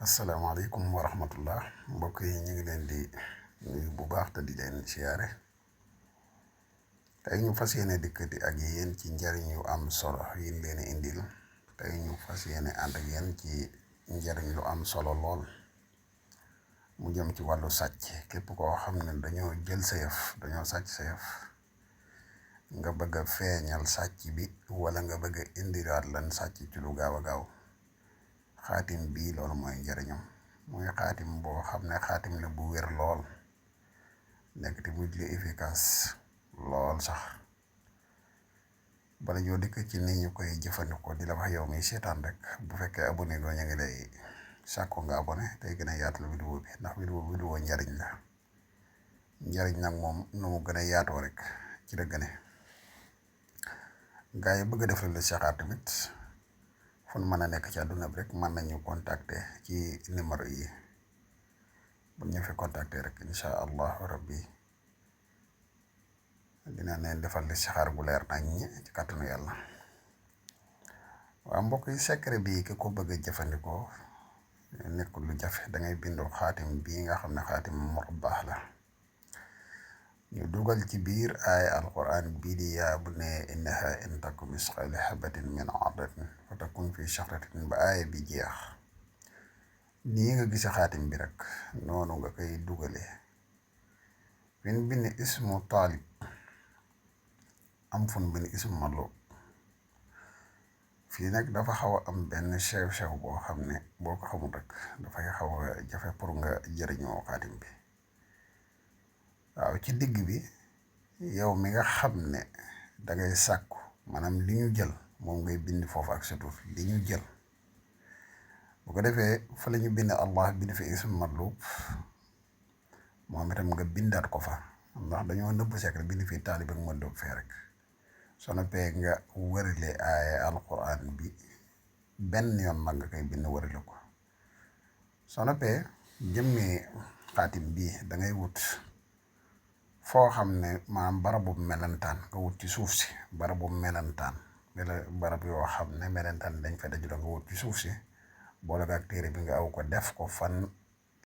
asalaamaaleykum wa rahmatullah mbokk yi ñu ngi leen di nuyu bu baax te di leen siyaare tey ñu fas yéene dikkati ak yéen ci njariñ yu am solo yi leen indil tey ñu fas yéene ànd ak yéen ci njariñ lu am solo lool mu jëm ci wàllu sàcc. képp koo xam ne dañoo jël sa yëf dañoo sàcc sa yëf nga bëgg a feeñal sàcc bi wala nga bëgg a indiwaat lan sàcc ci lu gaaw a gaaw, xaatim bii loolu mooy njariñam. muy xaatim boo xam ne xaatim la bu wér lool, nekk te mujj lu efficace lool sax. bala ñoo dikk ci ni ñu koy jëfandikoo di la wax yow mi seetaan rek, bu fekkee abonné doo ñu ngi lay sàkko nga abonné tey gën a yaatal vidéo bi, ndax vidéo njariñ la. njariñ nag moom nu mu gën a yaatoo rek ci la gëne. gaa yi bëgg a def la saxaar tamit fu nu mën a nekk ci àdduna bi rek mën nañu contacter ci numéro yi. bu ñu fi contacter rek incha allahu rabbi dina leen defal li saxaar bu leer nañ ci kàttanu yàlla. waaw mbokk yi, secret bi ki ko bëgg a jëfandikoo nekkul lu jafe. da ngay bindu xaatim bii nga xam ne xaatim murabbaax la, ñu dugal ci biir aaya alquran bii di yaa bunayya innaha in taku misqaala habatin min ardin fa takun fi shahratin ba aaya bi jeex. nii nga gisa xaatim bi rek noonu nga koy dugalee. fin bind ismu taalib am fun bind ismu matlub. fii nag dafa xaw a am benn sew-sew boo xam ne boo ko xamul rek dafay xaw a jafe pour nga jëriñoo xaatim bi. waaw, ci digg bi yow mi nga xam ne dangay sàkku, maanaam li ñu jël moom ngay bind foofu ak sa tur li ñu jël. bu ko defee fa la ñu bind allah bind fi ismu matlub, moom itam nga bindaat ko fa, ndax dañoo nëbb secret bind fi taalib ak matlub fee rek. soo noppee nga wërale aaya alquran bi benn yoon nag nga koy bind wërale ko. soo noppee jëmmi xaatim bi da ngay wut foo xam ne maanaam barabu melentaan nga wut ci suuf si. barabu melentaan barab yoo xam ne melentaan dañ fa dajuloo nga wut ci suuf si boole ak téere bi nga aw ko def ko fan